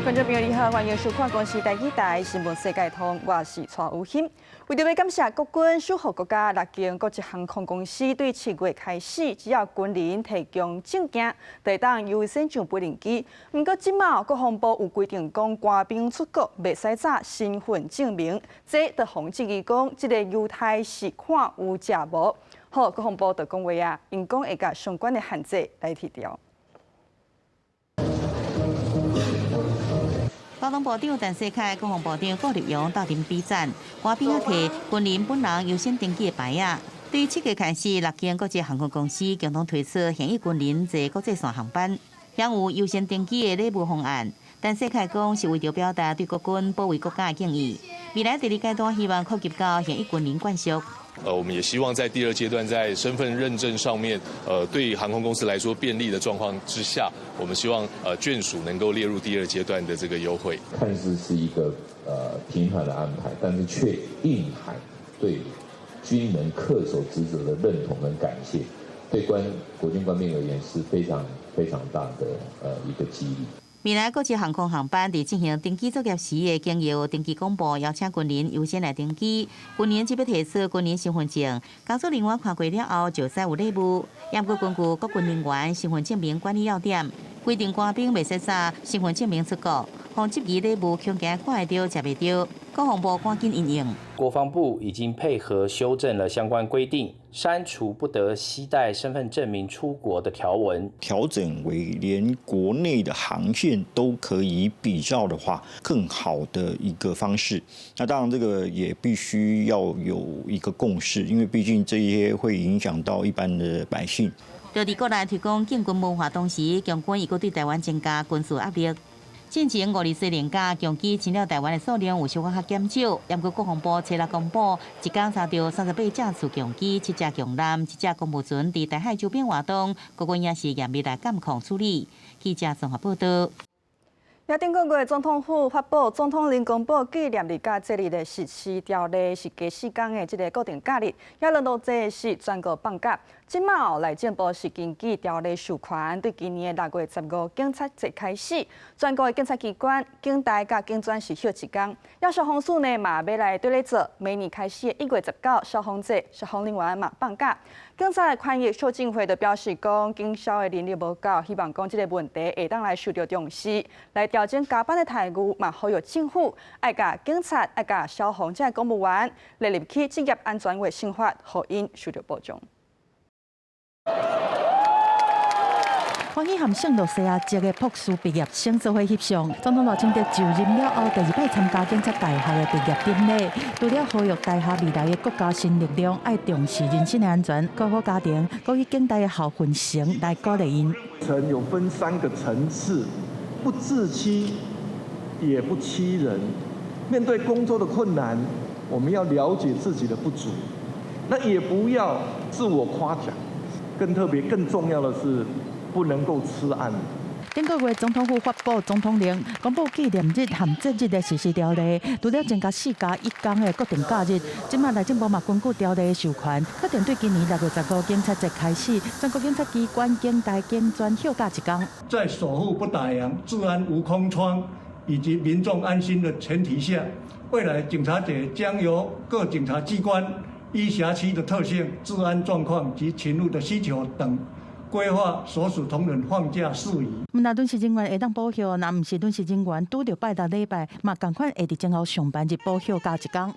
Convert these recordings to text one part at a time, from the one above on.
觀眾朋友你好，歡迎收看公視台語台新聞世界通，我是蔡有馨。為著欲感謝國軍守護國家，六間國際航空公司對7月開始，只要軍人提供證件，就會當優先上飛行機。毋過這馬國防部有規定講，官兵出國袂使紮身份證明，這就予質疑講，這個優待是看有食無。好，國防部就講話啊，𪜶講會共相關的限制來提掉。交通部長陳世凱、國防部長顧立雄鬥陣比讚，官兵仔提軍人本人優先登機的牌仔。對7月開始，六間國際航空公司共同推出現役軍人坐國際線航班，享有優先登機的禮遇方案。陳世凱講，是為著表達對國軍保衛國家的敬意。未來第二階段希望擴及到現役軍人眷屬。我們也希望在第二階段在身份認證上面，對航空公司來說便利的狀況之下，我們希望眷屬能夠列入第二階段的這個優惠。看似是一個平緩的安排，但是卻蘊含對軍人恪守職責的認同跟感謝，對國軍官兵而言是非常非常大的一個激勵。未來國際航空航班佇進行登機作業時，會經由登機廣播邀請軍人優先來登機。軍人只欲提出軍人身份證，工作人員看過了後就使有禮遇。也閣根據國軍人員身份證明管理要點，規定官兵袂使紮身份證明出國，予質疑禮遇恐驚看會著食袂著。國防部趕緊因應。國防部已經配合修正了相關規定，刪除不得攜帶身份證明出國的條文，調整為連國內的航線都可以比照的話，更好的一個方式。那當然，這個也必須要有一個共識，因為畢竟這些會影響到一般的百姓。就佇國內推廣敬軍文化同時，共軍猶閣對台灣增加軍事壓力。進前5·24連假，共機侵擾台灣的數量有小可較減少。毋過國防部初六公布，一工查著38架次共機、7隻共艦、7隻公務船佇台海周邊活動，國軍也是嚴密來監控處理。記者綜合報道。也頂個月總統府發布總統令公布紀念日佮節日的實施條例，是加4工的這個固定假日，也輪到這是全國放假。這馬內政部是根據條例授權，對今年的6月15警察節開始，全國的警察機關、警大佮警專是休一工。也消防署呢嘛欲來綴咧做，明年開始的1月19消防節，消防人員嘛放假。警察的權益促進會就表示講，警消的人力無夠，希望講這個問題會當來受著重視，來調整加班的待遇，嘛呼籲政府愛共警察、愛共消防這個公務員列入去職業安全衛生法，予𪜶受著保障。歡喜和聖露西亞籍的博士畢業生做伙翕相。總統賴清德就任了後，第二擺參加警察大學的畢業典禮，除了呼籲大學未來的國家新力量愛重視人身的安全，顧好家庭，閣以警大的校訓誠來鼓勵𪜶。誠有分三個層次，不自欺，也不欺人。面對工作的困難，我們要了解自己的不足，那也不要自我誇獎。更特別、更重要的是，不能夠吃案。頂個月總統府發布總統令，公布紀念日和節日的實施條例，除了增加4加1工的固定假日，這馬內政部嘛根據條例授權，決定對今年6月15警察節開始，全國警察機關、警大、警專休假一工。在守護不打烊、治安無空窗以及民眾安心的前提下，未來警察節將由各警察機關依轄區的特性、治安狀況及勤務的需求等，規劃所屬同仁放假事宜。毋但臨時人員會當補休，若毋是臨時人員拄著拜六禮拜，嘛仝款會佇前後上班日補休加一工。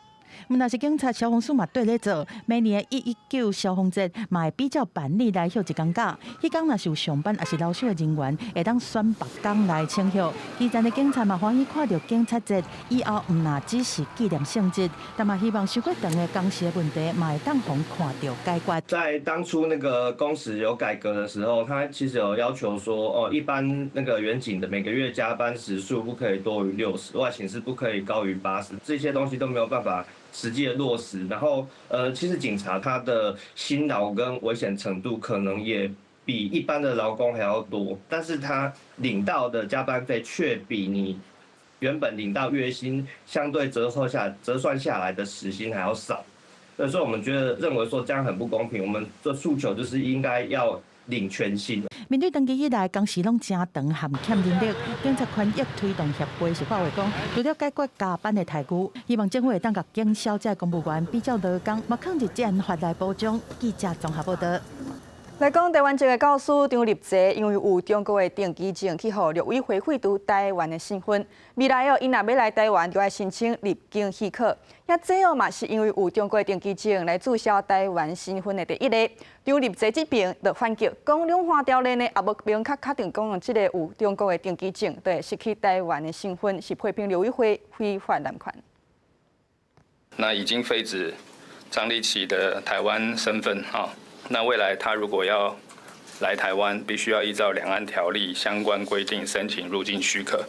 毋但是警察、消防署嘛綴咧做，每年的119消防節嘛會比照辦理來休一工假。彼工若是有上班抑是留守的人員，會當選別工來請休。基層的警察嘛歡喜看著警察節以後，毋若只是紀念性質，但嘛希望傷過長的工時的問題嘛會當予看著解決。在當初那個工時有改革的時候，他其實有要求說，哦，一般那個員警的每個月加班時數不可以多於60，外勤是不可以高於80，這些東西都沒有辦法實際的落實。然後，其實警察他的辛勞跟危險程度可能也比一般的勞工還要多，但是他領到的加班費卻比你原本領到月薪相對折扣下折算下來的時薪還要少。所以說，我們覺得認為說這樣很不公平。我們的訴求就是應該要領全薪。面對長期以來工時攏誠長含欠人力，警察權益推動協會是發話講，除了解決加班的待遇，希望政府會當共警消這公務員比照勞工，嘛囥佇治安法來保障。記者綜合報道。來講台灣籍的教師張立澤，因為有中國的登機證，去予陸委會廢除台灣的身份。未來哦，伊若欲來台灣，就愛申請入境許可。也這哦嘛，是因為有中國的登機證來註銷台灣身份的第一例。張立澤這邊就反擊，講兩岸條例呢，也無明確確定講這個有中國的登機證，就會失去台灣的身份，是批評陸委會非法濫權。那已經廢止張立齊的台灣身份哈。那未來他如果要來台灣，必須要依照兩岸條例相關規定申請入境許可，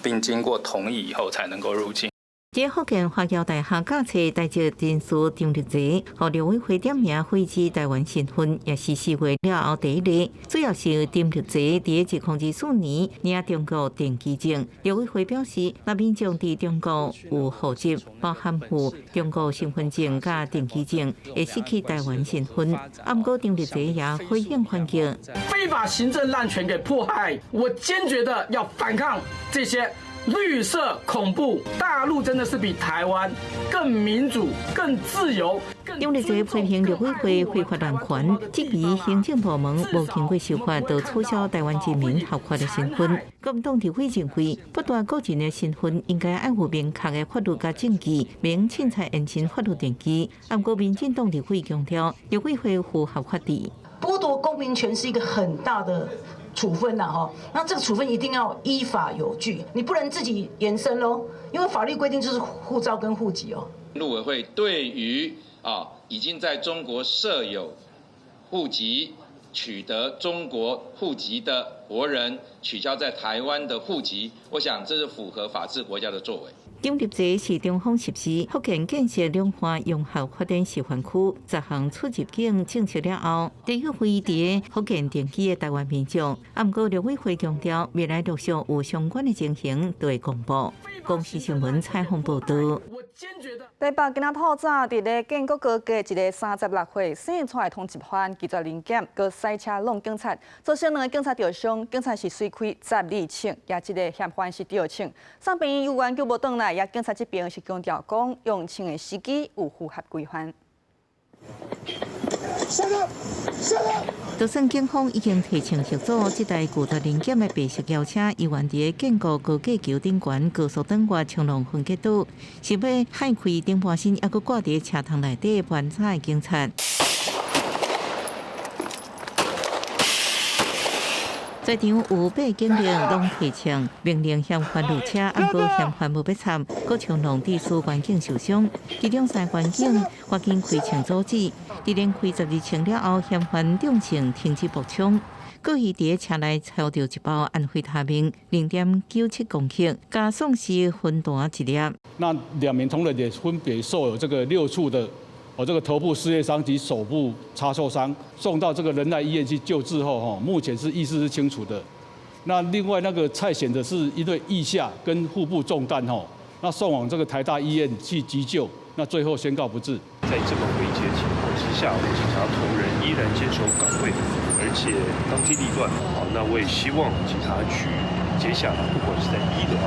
並經過同意以後才能夠入境。這福建華僑大學教冊台籍人士張立澤，予陸委會點名廢止台灣身份，也是4月了後第一例。主要是張立澤佇2024年領中國登機證。陸委會表示，若民眾佇中國有戶籍，包含有中國身份證佮登機證，會失去台灣身份。啊，毋過張立澤也回應反擊，非法行政濫權給迫害，我堅決的要反抗這些。綠色恐怖，大陸真的是比台灣更民主、更自由。張立澤批評陸委會非法濫權，質疑行政部門無經過修法就取消台灣人民合法的身份。國民黨立委認為，剝奪個人的身份應該愛有明確的法律佮證據，免凊彩延伸法律程序。毋過民進黨立委強調，陸委會符合法治。剝奪公民權是一個很大的處分啦，哈，那這個處分一定要依法有據，你不能自己延伸咯，因為法律規定就是護照跟戶籍哦。陸委會對於已經在中國設有戶籍、取得中國戶籍的國人，取消在台灣的戶籍，我想這是符合法治國家的作為。張立澤是中方實施福建建設兩岸融合發展示範區十項出入境政策了後，第一批佇福建定居的台灣民眾。啊，毋過陸委會強調，未來陸續有相關的情形就會公布。公視新聞採訪報導。台北今仔透早佇咧建國高架一个36歲姓蔡的通緝犯拒絕臨檢，閣駛車挵警察，造成兩个警察著傷，警察是隨開12槍，也這个嫌犯是著槍。送病院猶原救無轉來，也警察這邊是強調講用槍的時機有符合規範。就算警方已經提槍協助，這台拒絕臨檢的白色轎車，猶原佇建國高架橋頂懸高速轉外長龍分隔島，想欲幌開頂半身，猶閣掛佇車窗內底盤查的警察。在場有8警力攏提槍，命令嫌犯落車，毋過嫌犯無欲插，閣衝撞致使員警受傷。其中3員警趕緊開槍阻止，佇連開12槍了後，嫌犯中槍停止步槍。閣伊佇車內抽著一包安非他命0.97公克，加喪屍魂彈一粒。那2名同仁也分別受有這個6處的。這個頭部撕裂傷及手部擦挫傷，送到這個仁愛醫院去救治後，目前是意識是清楚的。那另外那個蔡顯的是一對腋下跟腹部中彈，那送往這個台大醫院去急救，那最後宣告不治。在這麼危急的情況之下，我們警察同仁依然堅守崗位，而且當機立斷。好，那我也希望警察局接下來不管是在醫療、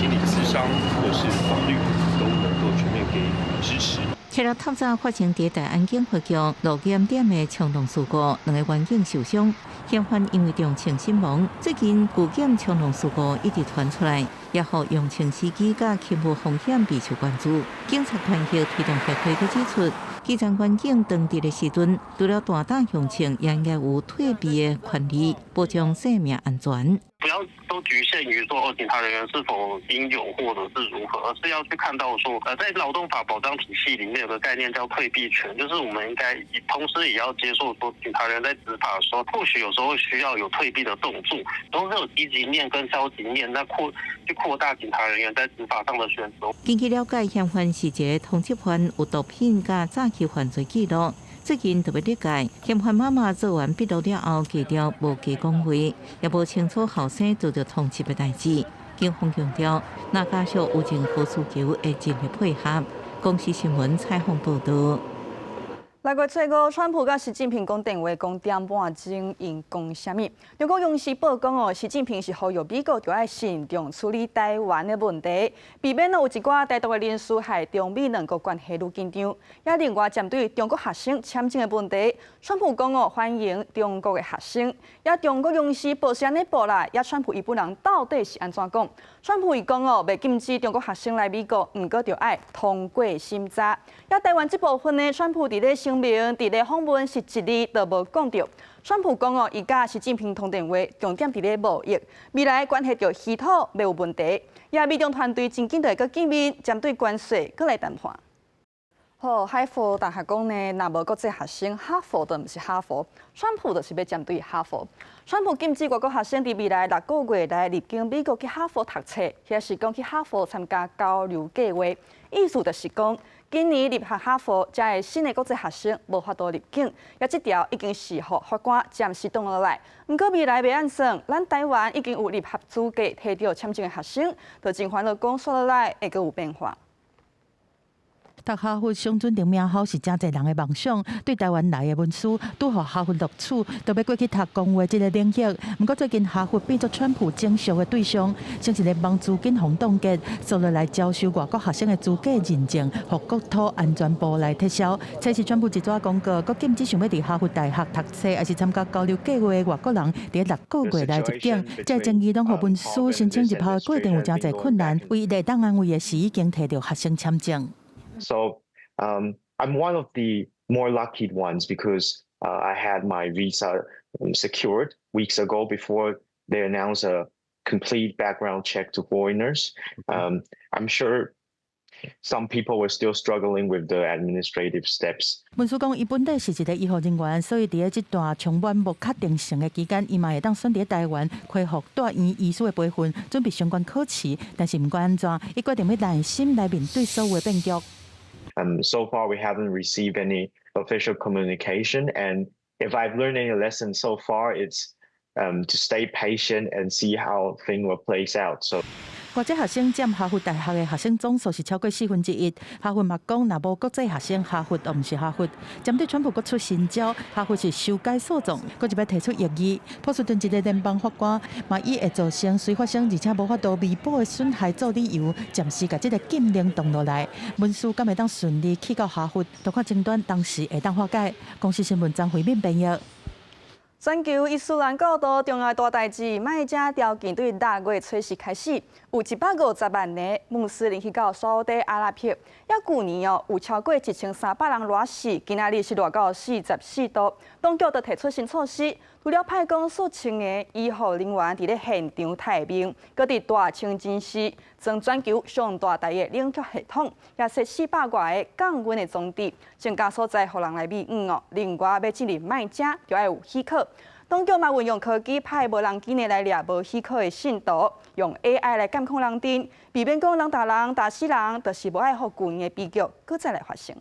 心理諮商或是法律，都能夠全面給予支持。七日透早發生佇大安警察局路檢點的衝撞事故，2個員警受傷，嫌犯因為中槍身亡。最近拒檢衝撞事故一直傳出來，也予用槍司機佮勤務風險備受關注。警察權益推動協會閣指出，基層員警當值的時陣，除了大膽用槍，也應該有退避的權利，保障生命安全。不要都局限於說，警察人員是否英勇或者是如何，而是要去看到說，在勞動法保障體系裡面有個概念叫退避權，就是我們應該同時也要接受說，警察人員在執法的時候，或許有時候需要有退避的動作，同時有積極面跟消極面，那擴大警察人員在執法上的選擇。根據了解，嫌犯是一個通緝犯，有毒品佮詐欺犯罪記錄。最近特別理解，嫌犯媽媽做完筆錄了後，低調無加講話，也無清楚後生遭著通緝的代誌。警方強調，若家屬有任何需求，會盡力配合。公視新聞採訪報導。六月初五，川普佮習近平講電話，講點半鐘，𪜶講啥物？中國央視報講哦，習近平是呼籲美國著愛慎重處理台灣的問題，避免有一寡台獨的人士害中美兩國關係愈緊張。也另外針對中國學生簽證的問題，川普講哦，歡迎中國的學生。也中國央視報是按呢報啦，也川普伊本人到底是按怎講？川普伊講哦，袂禁止中國學生來美國，毋過著愛通過審查。也台灣這部分呢，川普佇咧聲明、佇咧訪問是一字都無講著。川普講哦，伊佮習近平通電話，重點佇咧貿易，未來關係著稀土袂有問題。也美中團隊真緊就會閣見面，針對關稅閣來談判。好，哈佛大學講呢，若無國際學生，哈佛就毋是哈佛。川普就是欲針對哈佛。川普禁止外國學生佇未來6個月內入境美國去哈佛讀冊，或是講去哈佛參加交流計劃。意思就是講，今年入學哈佛這的新的國際學生無法度入境，也這條已經是予法官暫時擋落來。毋過未來欲按算，咱台灣已經有入學資格提著簽證的學生，就真煩惱講煞落來會閣有變化。讀哈佛上尊重名校是誠濟人的夢想，對台灣來的文書拄予哈佛錄取，就欲過去讀公衛這个領域。毋過最近哈佛變做川普整肅的對象，先是聯邦資金予凍結，接落來招收外國學生的資格認證，予國土安全部來撤銷。這是川普一紙公告，閣禁止想欲佇哈佛大學讀冊，抑是參加交流計劃的外國人，佇6個月內入境。這個爭議攏予文書申請入學過程有誠濟困難，唯一會當安慰的是已經提著學生簽證。 So I'm one of the more lucky ones because I had my visa secured weeks ago before they announced a complete background check to foreigners. I'm sure some people were still struggling with the administrative steps. 文書講，伊本底是一个醫護人員，所以佇咧這段充滿無確定性的期間，伊嘛會當選佇台灣恢復住院醫師的培訓，準備相關考試。但是毋管按怎，伊決定欲耐心來面對所有的變局。 So far, we haven't received any official communication, and if I've learned any lesson so far, it's to stay patient and see how things will play out. So. 國際學生佔哈佛大學的學生總數是超過1/4。哈佛嘛講，若無國際學生，哈佛就毋是哈佛。針對川普閣出新招，哈佛是修改訴狀，閣一擺提出異議。波士頓一个聯邦法官嘛以會造成隨發生而且無法度彌補的損害做理由，暫時共這个禁令擋落來。文書敢會當順利去到哈佛，就看爭端當時會當化解。公視新聞張惠敏編譯。全球伊斯蘭教徒重要大代誌，麥加朝覲對6月初四開始，有150萬个穆斯林去到沙烏地阿拉伯。也舊年哦，有超過1300人熱死，今仔日是熱到44度。當局就提出新措施，除了派講數千个醫護人員佇咧現場待命，閣佇大清真寺裝全球上大台的冷卻系統，也設400外个降溫的裝置，增加所在予人來避雨哦。另外，欲進入麥加，就愛有許可。當局嘛運用科技派無人機呢來掠無許可的信徒，用 AI 來監控人陣，避免講人踏人、踏死人，就是無愛予舊年的悲劇閣再來發生。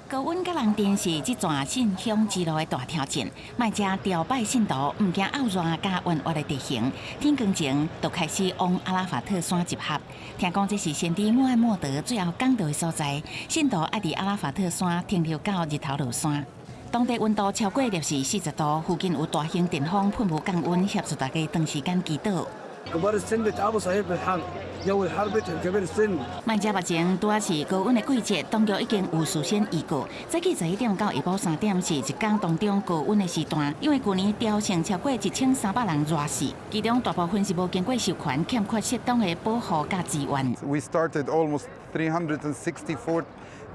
高溫佮人陣是這段信仰之路的大挑戰。麥加朝拜信徒毋驚漚熱佮彎彎的地形，天光前就開始往阿拉法特山集合。聽講這是先知穆罕默德最後講道的所在，信徒愛佇阿拉法特山停留到日頭落山。當地溫度超過攝氏40度，附近有大型電風噴霧降溫，協助大家長時間祈禱。كبار السن بيتعبوا صحيح بالحر جو الحر بيتعب كبير السن。麥加目前拄仔是高溫的季節，當局已經有事先預告，早起11點到下晡3點是一工當中高溫的時段，因為舊年朝聖超過1300人熱死，其中大部分是無經過授權，欠缺適當的保護佮資源。 We started almost 364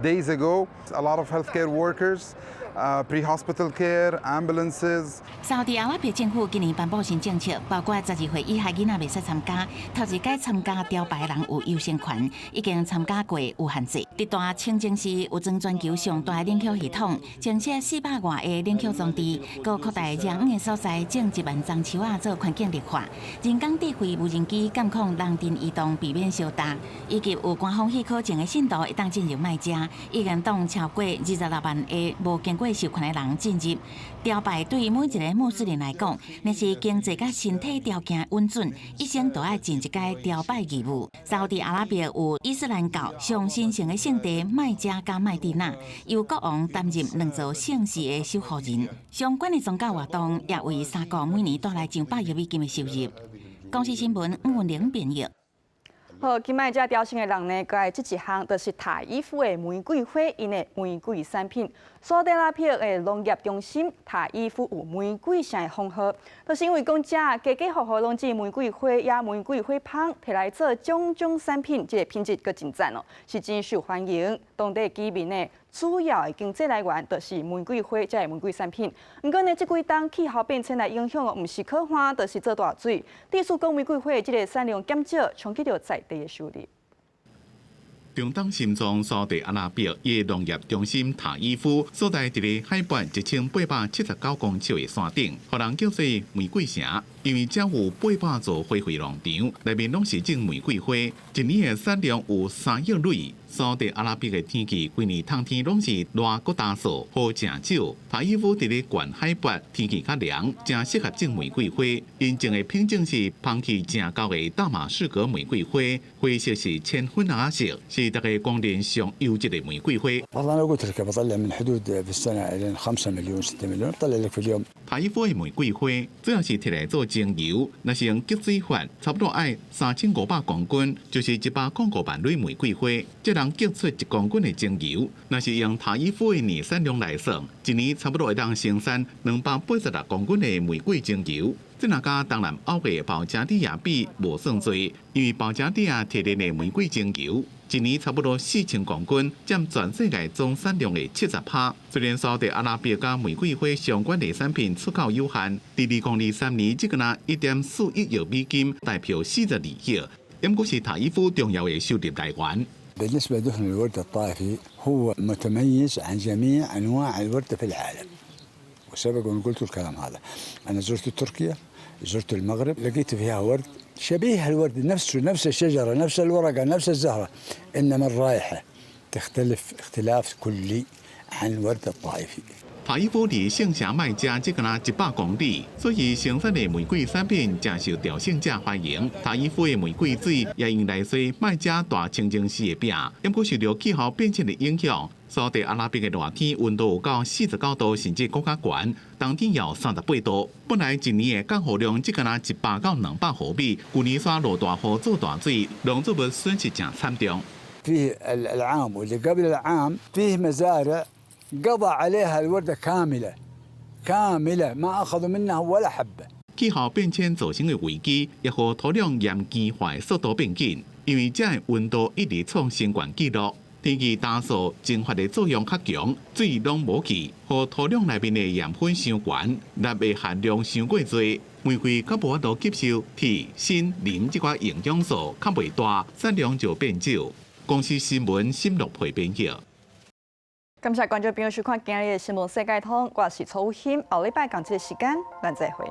days ago. A lot of healthcare workers. Pre-hospital care, ambulances. 沙烏地阿拉伯政府今年頒布新政策，包括12歲以下囡仔袂使參加，頭一擺參加朝拜的人有優先權，已經參加過有限制。佇大清真寺有裝全球上大的冷卻系統，增設400外個冷卻裝置，閣擴大遮遠的所在種1萬欉樹仔做環境綠化。人工智慧無人機監控人陣移動，避免相踏，以及有官方許可證的信徒會當進入麥加。家，已經擋超過26萬个無經過授權的人進入。朝拜對每一个穆斯林來講，若是經濟佮身體條件允准，一生都愛盡一擺朝拜義務。沙烏地阿拉伯有伊斯蘭教上神聖的聖地麥加佮麥地那，由國王擔任兩座聖寺的守護人。相關的宗教活動也為沙國每年帶來上百億美金的收入。公視新聞吳文玲編譯。好，今擺遮朝聖的人呢，閣愛這一項，就是塔伊夫的玫瑰花，𪜶的玫瑰產品。沙特阿拉伯的農業中心塔伊夫有玫瑰城的封號，就是因為講遮家家戶戶攏種玫瑰花，也玫瑰花芳，提來做種種產品，這个品質閣真讚哦，是真受歡迎。當地居民的主要的經濟來源就是玫瑰花，這个玫瑰產品。毋過呢，這幾冬氣候變遷來影響哦，毋是可旱，就是做大水。致使講玫瑰花這个產量減少，衝擊著在地的收入。中東心臟沙特阿拉伯的農業中心塔伊夫所在佇咧海拔1879公尺的山頂，予人叫做玫瑰城，因為遮有800座花卉農場，內面攏是種玫瑰花，一年的產量有3億蕊。沙特阿拉伯的天氣規年冬天攏是熱閣乾燥，雨誠少。塔伊夫佇咧懸海拔，天氣較涼，誠適合種玫瑰花。𪜶種的品種是芳氣誠厚的大馬士革玫瑰花，花色是淺粉紅色，是大家公認上優質的玫瑰花。 والله أنا قلت لك بطلع من حدود في السنة إلى 5 مليون 6 مليون بطلع لك في اليوم。塔伊夫的玫瑰花主要是提來做精油，若是用擊水法，差不多愛3500公斤，就是105萬蕊玫瑰花，才能擊出1公斤的精油。若是用塔伊夫的年產量來算，一年差不多會當生產286公斤的玫瑰精油。這若佮東南歐的保加利亞比無算濟，因為保加利亞提煉的玫瑰精油，一年差不多4000公斤，佔全世界總產量的70%。雖然沙特阿拉伯佮玫瑰花相關的產品出口有限，佇2023年只敢若1.41億美金，代表42億，毋過是塔伊夫重要的收入來源。 بالنسبة لدهن الورد الطائفي هو متميز عن جميع أنواع الورد في العالم وسبق وأن قلت الكلام هذا. أنا زرت تركيا، زرت المغرب، لقيت فيها ورد شبيه الورد نفسه، نفس الشجرة، نفس الورقة، نفس الزهرة، إنما الرائحة تختلف اختلاف كلي عن الورد الطائفي. 塔伊夫離聖城麥加只敢若100公里，所以生產的玫瑰產品誠受朝聖者歡迎。塔伊夫的玫瑰水也用來洗麥加大清真寺的壁。毋過受著氣候變遷的影響，沙特阿拉伯的熱天溫度有到49度，甚至閣較懸。冬天有38度。本來一年的降雨量只敢若100到200毫米，舊年煞落大雨做大水，農作物損失誠慘重。 فيه العام واللي قبل العام فيه مزارع قضى عليها الوردة كاملة كاملة، ما أخذوا منها ولا حبة。 氣候變遷造成的危機，也予土壤鹽基化的速度變緊，因為遮的溫度一直創新懸紀錄。天氣乾燥蒸發的作用較強，水攏無去，予土壤內面的鹽分傷懸，鈉的含量傷過濟，玫瑰較無法度吸收鐵、鋅、磷這寡營養素，較袂大，產量就變少。公視新聞新樂培編譯。感謝觀眾朋友收看今日的新聞世界通，我是楚欣，後禮拜仝這個時間，咱再會。